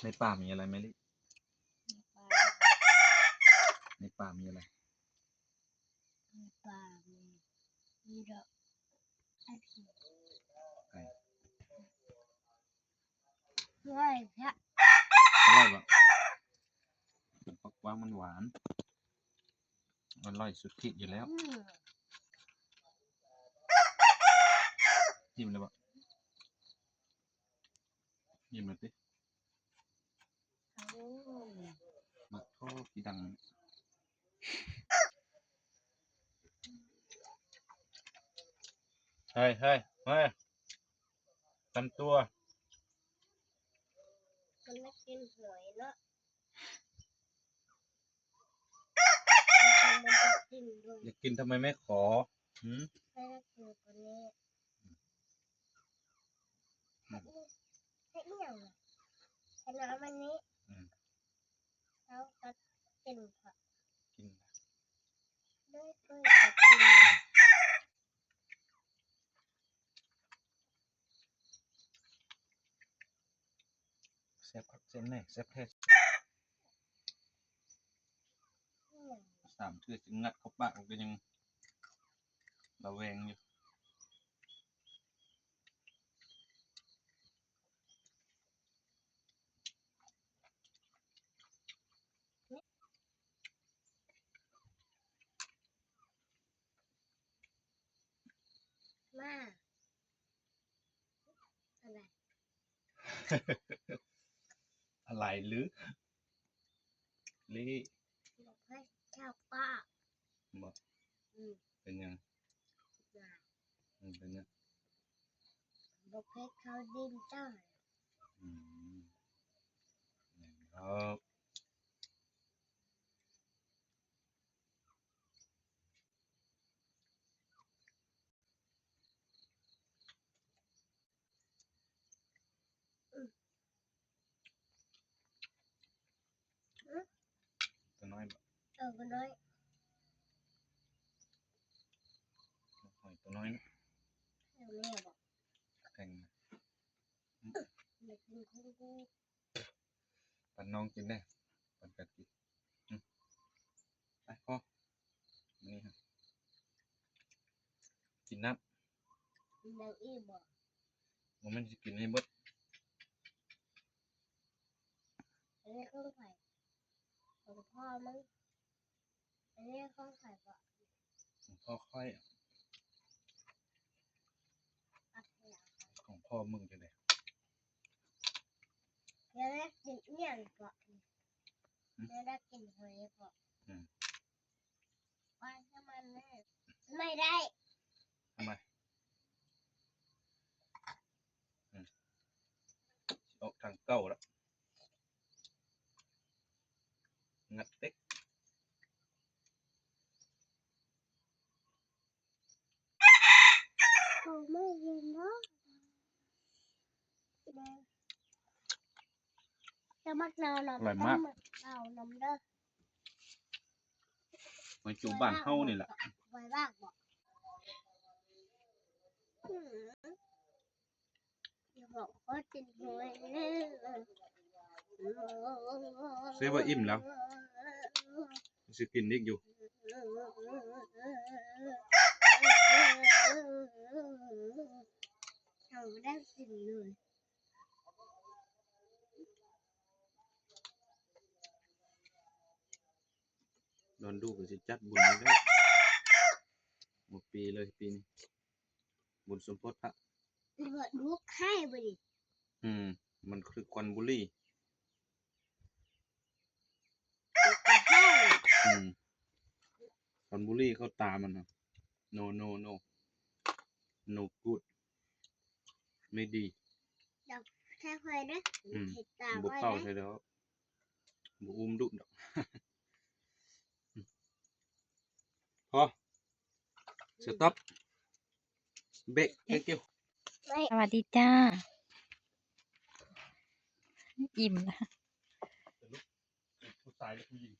ໃນປ່າມີອະໄລແມລິ? ໃນປ່າມີອະໄລ? ໃນປ່າມີ ມີດອກ ໄກ່ ອະໄລແທ້ ອະໄລບໍ່? ຜັກຫວາງມັນຫວານ ອະໄລສຸດທິດຢູ່ແລ້ວ. ອືມ ອີ່ມແລ້ວບໍ່? ອີ່ມແລ້ວຕິ? ໂອ້ ໝາກທໍ່ຂີ້ດັງ. ເຮີ້ຍ ເຮີ້ຍ ເຮີ້ຍ ຕຳຕົວ. ມັນມາກິນຫອຍເນາະ. ຢາກກິນທຳໄມແມ່ຂໍ? ຫື? ໃຫ້ກິນໂຕນີ້. ອືມ ເຮັດອີ່ຫຍັງ? ຂະໜົມອັນນີ້. ອືມ ເຮົາກັດກິນເພາະ ກິນ ໂດຍ ໂດຍ ກັດກິນ. ແຊບຄັກແຊບແນ່ ແຊບແທ້. ສາມເທື່ອຈຶ່ງງັດເຂົ້າປາກ ມັນກໍຍັງລະແວງຢູ່. ມາ ອະໄລ? ອະໄລຫຼື? ລີ້ ບໍ່ໃຫ້ເຈົ້າປາກ. ບໍ່? ອືມ ເປັນຫຍັງ? ອືມ ເປັນຫຍັງ? ບໍ່ໃຫ້ເຂົາດິນເຈົ້າ. ອືມ ແມ່ນແລ້ວ. ໂຕນ້ອຍບໍ່? ເອີ ໂຕນ້ອຍ ຫອຍໂຕນ້ອຍນະ. ເອີ ແມ່ນບໍ່? ແຂງນະ. ຢາກກິນຂອງກູ. ປັນນ້ອງກິນແດ່ ປັນກັນກິນ. ອືມ ໄປ ພໍ ນີ້ ກິນນ້ຳ. ກິນແລ້ວອີ່ມບໍ່? ບໍ່ແມ່ນຊິກິນໃຫ້ເບິດ. ອັນນີ້ຂອງໃຜ? ຂອງພໍ່ມຶງ. ອັນນີ້ຂອງໃຜເກາະ? ຂອງພໍ່ຂ້ອຍ. ຂອງພໍ່ມຶງຈັ່ງໃດ? ຢາກໄດ້ກິນອີ່ຫຍັງເກາະ? ຫື? ຢາກໄດ້ກິນຫອຍເກາະ? ອືມ ວ່າໃຫ້ມັນແນ່ ໄມ່ໄດ້. ທຳໄມ? ອືມ ຊິອອກທາງເກົ່າລະ. ງັດເຕັກ ເຂົາມາເຫັນເນາະ. ຈະມັກໜາວນຳ ອະຮ່ອຍມາກ ຕ້ອງມັກໜາວນຳເດີ. ຫອຍຈູບບ້ານເຮົານີ້ແຫຼະ. ຫອຍວາກບໍ່? ອືມ ຊິບອກວ່າກິນຫອຍ. ເຊວ່າອີ່ມແລ້ວ ຊິກິນອີກຢູ່. ເຮົາບໍ່ໄດ້ກິນເລີຍ. ດອນດູກະຊິຈັດບຸນນີ້ແຫຼະ ໝົດປີເລີຍປີນີ້ ບຸນສົມໂພດພະ. ລູກໃຫ້ບໍ່ນີ້? ອືມ ມັນຄືຄວັນບຸລີ. ອືມ ຄວັນບຸລີເຂົ້າຕາມັນນະ. No no no no good ໄມ່ດີ. ດອກແທ້ຂ້ອຍເດີ. ອືມ ເຮັດຕາບໍ່ເປົ່າໃສ່ດອກ ບໍ່ອຸ້ມດຸດອກ. ພໍ stop break thank you. ສະຫວັດດີຈ້າ. ອີ່ມລະ ຜູ້ຊາຍຫຼືຜູ້ຍິງ?